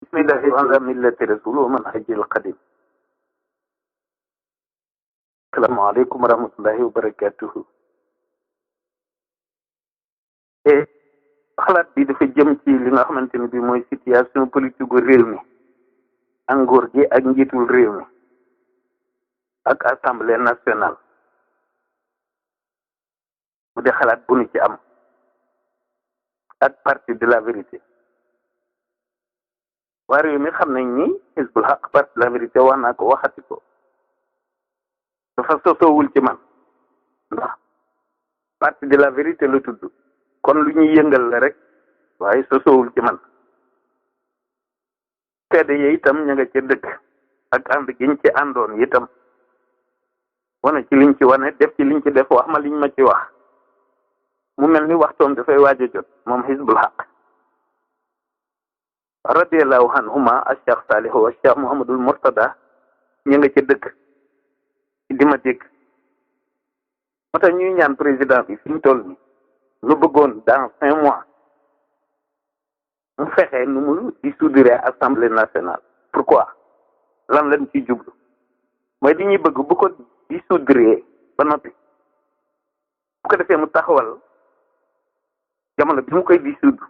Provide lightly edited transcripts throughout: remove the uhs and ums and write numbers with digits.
bismillahi wa ala millati rasul wa manhajil qadim. Assalamualaikum warahmatullahi wabarakatuh. Xalaat bi dafa jëm ci li nga xamante ne bi mooy situation politique gu réew mi ak nguur gi ak njiitul réew mi ak assemblée nationale mu de xalaat bu nu ci am ak parti de la vérité. waa réew mi xam nañ ni Hizbul Haq parti de la vérité wax naa ko waxati ko dafa sosoowul ci man ndax parti de la vérité la tudd kon lu ñuy yëngal la rek waaye sosoowul ci man seede yi itam ña nga ca dëkk ak ànd giñ ci àndoon itam wane ci liñ ci wane def ci liñ ci def wax ma liñ ma ci wax mu mel ni waxtoom dafay waaj a jot moom Hizbul Haq radiyallahu anhuma ak Cheikh Salih wa Cheikh Mouhamadul Mourtada ñu nga ca dëkk di ma dégg moo tax ñuy ñaan président bi fi mu toll ni nu bëggoon dans 5 mois mu fexe nu mu dissoudre assemblée nationale. Pourquoi lan lañ ci jublu mooy di ñuy bëgg bu ko dissoudre ba noppi bu ko defee mu taxawal jamono bi mu koy dissoudre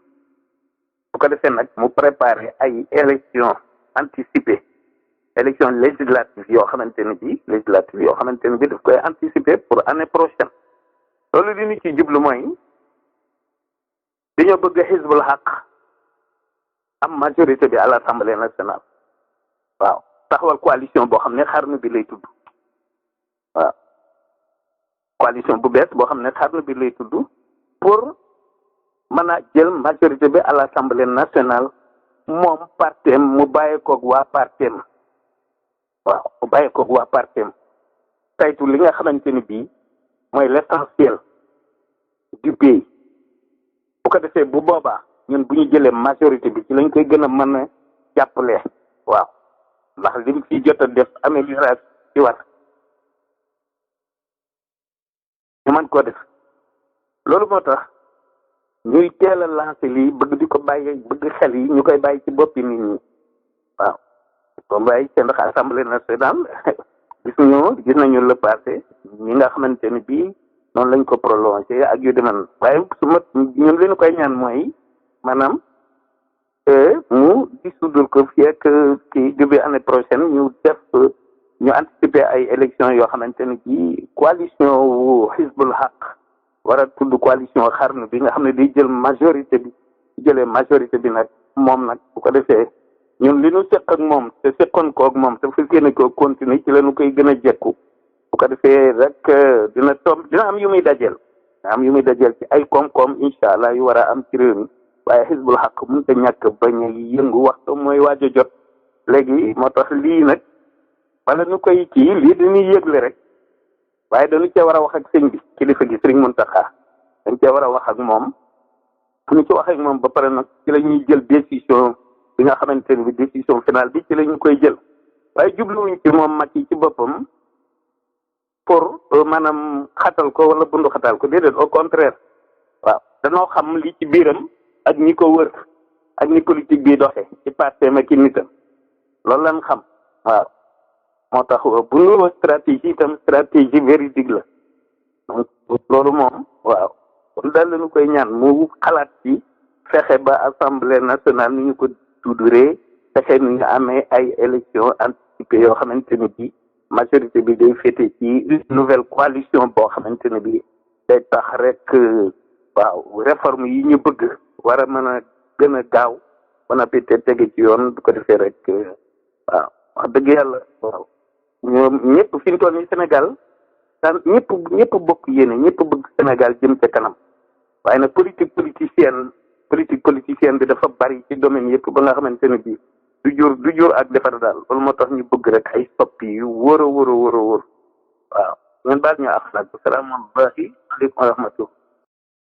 bu ko defee nag mu préparer ay élection anticipée élection législative yoo xamante ne bi daf koy anticiper pour année prochaine. loolu li ñu ci jublu mooy dañoo bëgg Hizbul Haq am majorité bi à l'Assemblée nationale. waaw taxawal coalition boo xam ne xarnu bi lay tudd. waaw coalition bu bees boo xam ne xarnu bi lay tudd pour mën a jël majorité bi à l'Assemblée nationale moom partem mu bàyyi koog waa partem. waaw mu bàyyi koog waa partem saytu li nga xamante ni bii mooy l'essentiel du pays. bu ko defee bu boobaa ñun bu ñu jëlee majorité bi ci lañ koy gën a mën a jàppale. waaw ndax lim fi jot a def amélioration ci war ñu mën koo def. loolu moo tax ñuy teel a lancé lii bëgg di ko bàyyi bëgg xel yi ñu koy bàyyi ci boppi nit ñi. waaw ko bàyyi seen ndax assemblée nationale gis nañu le passé ñi nga xamante ni bii noonu lañ ko prolongé ak yu deman waaye su ma ñun li ñu koy ñaan mooy maanaam mu dissoudre ko fii ak ci début année prochaine ñu anticiper ay élections yoo xamante ni bii coalition wu Hizbul Haq war a tudd coalition xarnu bi nga xam ne day jël majorité bi jëlee majorité bi nag moom nag bu ko defee ñun li ñu seq ak moom te seqoon ko ak moom te fekk ne ko continuer ci la ñu koy gën a jekku bu ko defee rek dina am yu muy dajeel ci ay koom-koom incha allah yu war a am ci réew mi waaye Hizbul Haq mënut a ñàkk bañ a yëngu waxtu mooy waaj a jot léegi moo tax lii nag wala ñu koy kii lii dañuy yëgle rek waaye dañu cee war a wax ak sëñ bi kilifa gi Sëriñ Muntaxa dañ cee war a wax ak moom fu ñu ci wax ak moom ba pare nag ci la ñuy jël décision bi nga xamante ne bi décision finale bi ci la ñu koy jël waaye jubluwuñ ci moom mag yi ci boppam pour maanaam xatal ko wala bundu xatal ko déedéet au contraire. waaw danoo xam li ci biiram ak ñi ko wër ak ni politique bi doxee ci parteem ak i nitam loolu lañ xam. waaw moo tax bu ñu stratégie itam stratégie véridique la donc loolu moom waaw kon daal la ñu koy ñaan mu xalaat ci fexe ba assemblée nationale ni ñu ko tudduree fexe ni nga amee ay élection anticipée yoo xamante ni bi majorité bi day féete ci nouvelle coalition boo xamante ne bi day tax rek waaw réforme yi ñu bëgg war a mën a gën a gaaw mën a pété tege ci yoon bu ko defee rek waaw wax dëgg yàlla waaw ñoom ñëpp fi ñu toll nii Sénégal daan ñëpp bokk yéene ñëpp bëgg Sénégal jëm ca kanam waaye nag politique politicienne bi dafa bari ci domaine yëpp ba nga xamante ne bii du jur ak defar daal loolu moo tax ñu bëgg rek ay soppi yu wóor a wóor waaw ñun baal ñu ak nag salaamaaleykum wa rahmatulah